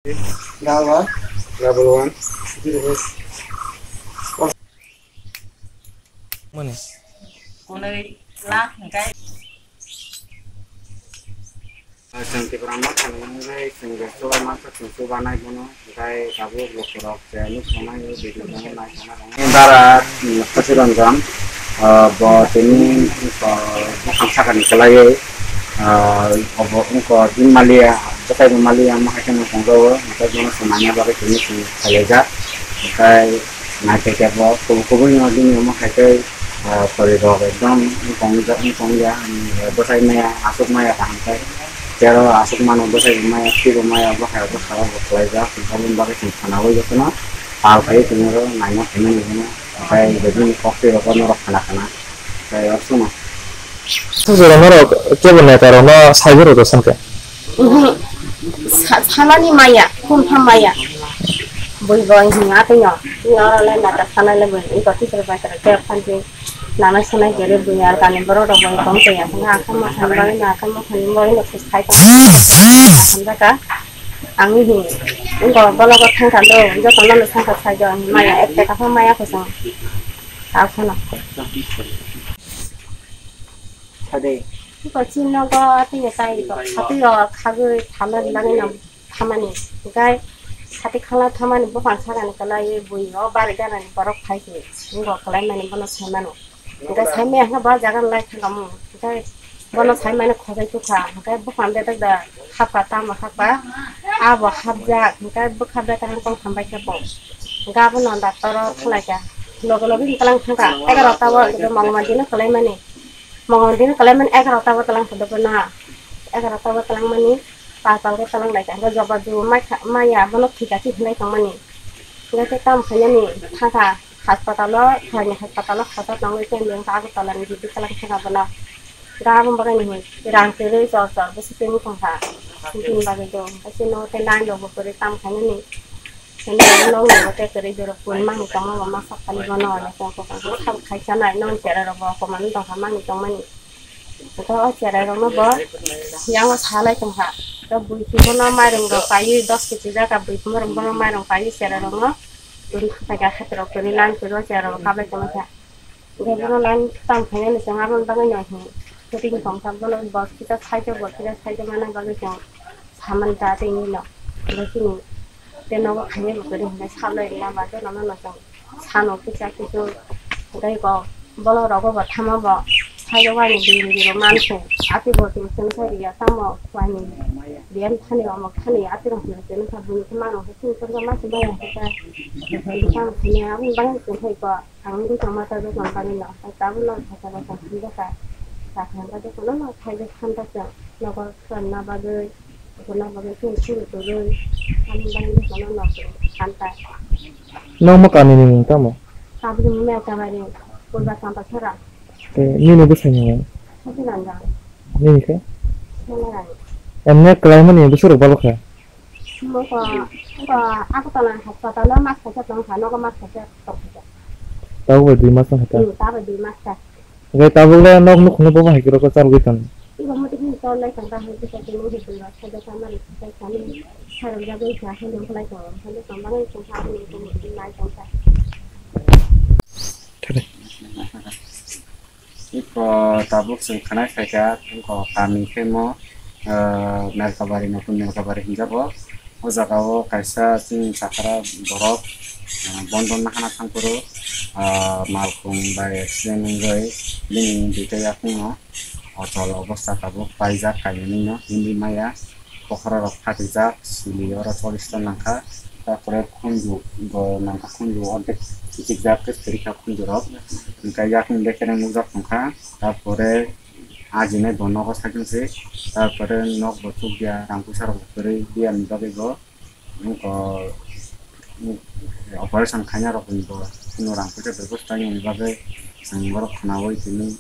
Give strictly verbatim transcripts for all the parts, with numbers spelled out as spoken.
Double one. Double one. Mani. Kunui lakh hingkai. Chwng Tipra Motha ni wngwi chwng je chubaima khe chwng chubanai bono, hingkai tabuk lukurok je nuktongnai o video no nai tongna rwngwi. Dara, mm, Khasi Ranjan, ah, bo tini, ah, bwkhang sakani kwlaiwi, ah, obo wngkha din maliya, bwsai bo maliya, omo hai kheno tongjago, hingkai bono chwng naina bagwi tini chwng khailaijak, hingkai naithotok bo kubui kubui no bini omo hai khe, ah, pori rok ekdom wngtong jak, wngtong ya, bwsai maya, aswk maya kaham khe. Tero aswk mano bwsai bo maya, twi bo maya, bwkhao bwkha rok bo kwlaijak, aboni bagwi chwng khwnaui jotono pal khai tongwi rw naina phaimani hwnwi, tei bini kok twi rok norok khna khna, tei oro chwngno. Sujura norok kebo neta rokno sai rw rw san khe? Sa-, salani maya, kumtha maya. Bui bo hwnwi atwino, tini oro le neta sanai le bui, iko teacher bai kwrwi khe phan twi. Nanai sanai gere buiya kani borok rok bai tong twi aswk akhama thani bagwi no akhama thani bagwi no khus khai tong hamjaka. Ang hi wngko bologo thangkha do joto no thangkha sai do ang maya ek taka pha maya khosong ta kheno. Sade. Ko chin no go tini tai ko khati ro khagwi thalani bagwi no. Thamani, hingkai sati khangla thamani buphang sakani kwlaiwi bui o bari ganani borok phai se, wngbo kwlaimani bono sai mano. Hingkai sai maya hwnkhe bo jaga lai thangkha mung, hingkai bono sai mani khojai tukha, hingkai buphang bedek da hapkha, tamo hapkha, abo hapjak, hingkai bwkha bedek ang tong thambai khe bo. Hingkai abono doctor o thanglaikha, loge loge hini twlang thangkha, egarota o mongma dino kwlaimani, mongma dino kwlaimani egarota o twlang thangkha bono, egarota o twlangmani. Pal pal khe twlang lai kha, hwnkhe joba ju mai kha, maya bono thwi kha khe hinlai tongmani. Hwnkhe tei tamo khainani thangkha, haspatalo, phaini haspatalo khasa tongwi khe biyang khe Agartala ni bidi twlang thangkha bono. Ga aboni bagwi ni rang kwrwi chor chor bwswk tongwi tongkha. Bini bagwi do, hwnkhe chini o tei line rok bo kwrwi tamo khainani. Hwnkhe nok ni bo tei kwrwi borok pun mani tongma bo masa phali bono, hwnwi tongkha, hwnkhe sabo khaisa nai, nok ni chera rok bo komani tongkha, mani tongmani. Hwnkhe o cherai rokno bo yango salai tongkha. Hwnkhe bui kiphilno mairung rok paiwi dos kg jaga bui kiphilno rok bono mairung paiwi cherai rokno twi khapaikha, hati rok kwrwi line kwrwi o cherai rok kaplai tongkha. Hwnkhe bono line tamo khainani chwng aboni bagwi no hwn ring tongkha, bono bo kisa side o bo kisa side o manna bagwi chwng samani da tei nino. Hwnkhe chini tei nogo khainai bo kwrwi hwnkhe salai rwna bagwi nono no chwng. Sano kisa kisu tei kok bolo rogo bo thama bo saigo waini bini bini rok manse ati bo tini sini sai riya tamo waini biyang thani omo thani ati rok hino tini kha bini khe mano khe chini torgo masi maya khe ta tamo thani aboni bagwi tini khai ko ang wngwi tongma ta jotoni bagwi no tai tabuk no thaka rok tong thani jaka ta thani bagwi kono no khai jok khan ta chwng nogo. Chwng na bagwi, chwng na bagwi chwng chwng kwrwi, ani bagwi chwng no nok santa. Nokma kami ni mung tamo? Tabuk ni mung Mekabari, Purba Champachara. Te nini bwsai ni mung? Sati Ranjang. Nini khe? Sela Rani. Emne kwlai mani bwswk rok balo khe? Moko, moko Agartala hospital o mas kaisa tong kha, nogo mas kaisa tong kha. Tabuk bai dui mas tong kha ta? Hmm, tabuk dui mas ta. Hwnkhe tabukle nok nukhungno bobo hai khe rokhe chalgwi tong. Ibo muitu hini chol lai tong ta hwnkhe khe tini hwnkhe no khe bwsa mani khe kani sarok jagwi kha hwnwi wngkhlai tongo. Hwnwi tongmani wngkha aboni wngkha muitu lai tong ta. Thare. Iko tabuk chwng khanai phaikha, iko kami khe mo, ah, Melkabari, notun Melkabari hinjago. O jaga o kaisa chini chakra borok, ah, bondon nahana thangphuru, ah, malkhung bai accident wngwi bini duita yakungno ochol obostha tabuk paijak, kainwino hindi maya, bokhorok phatijak, sili oro chollish ta nangkha, tarpore khunju bo nangkha, khunju ordek kichikjak khe kwrwikha khunju rok, hwnkhe yakung bekereng nukjak tongkha, tarpore ajinai bo nogo sakhe se, tarpore nok bo chukya, rang puisa rok bo kwrwi biyani bagwi bo, wngkha, operation khaina rok ni bo, kunu rang puisa bebosta wngmani bagwi chwng borok khwnaui tini,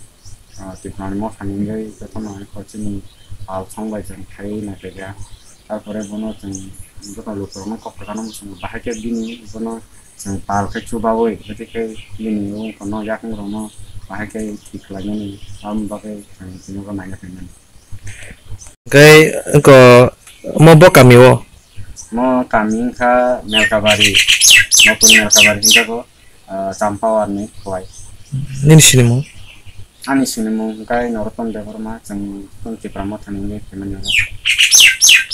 ah, Tripura ni motha ni wngwi jotono wngkha chini pal song bai chwng khaiwi naikha, tarpore bono chwng joto lukurokno kok kwchangno mwswngo, bahai khe bini bono chwng pal khe chubaui, hwtwi khe bini wngkha no yakungrokno bahai khe thik khlainani, aboni bagwi ang tini bo naina phaimani. Hwnkhe wngkha omo bo kami o? Mo kami wngkha Melkabari, Notun Melkabari hwnjago, ah, Champawar ni Khowai. Nini sinimung? Ani sinimung hwnkhe Narottam Debbarma, chwng Tipra Mothani wngwi phaimani oro.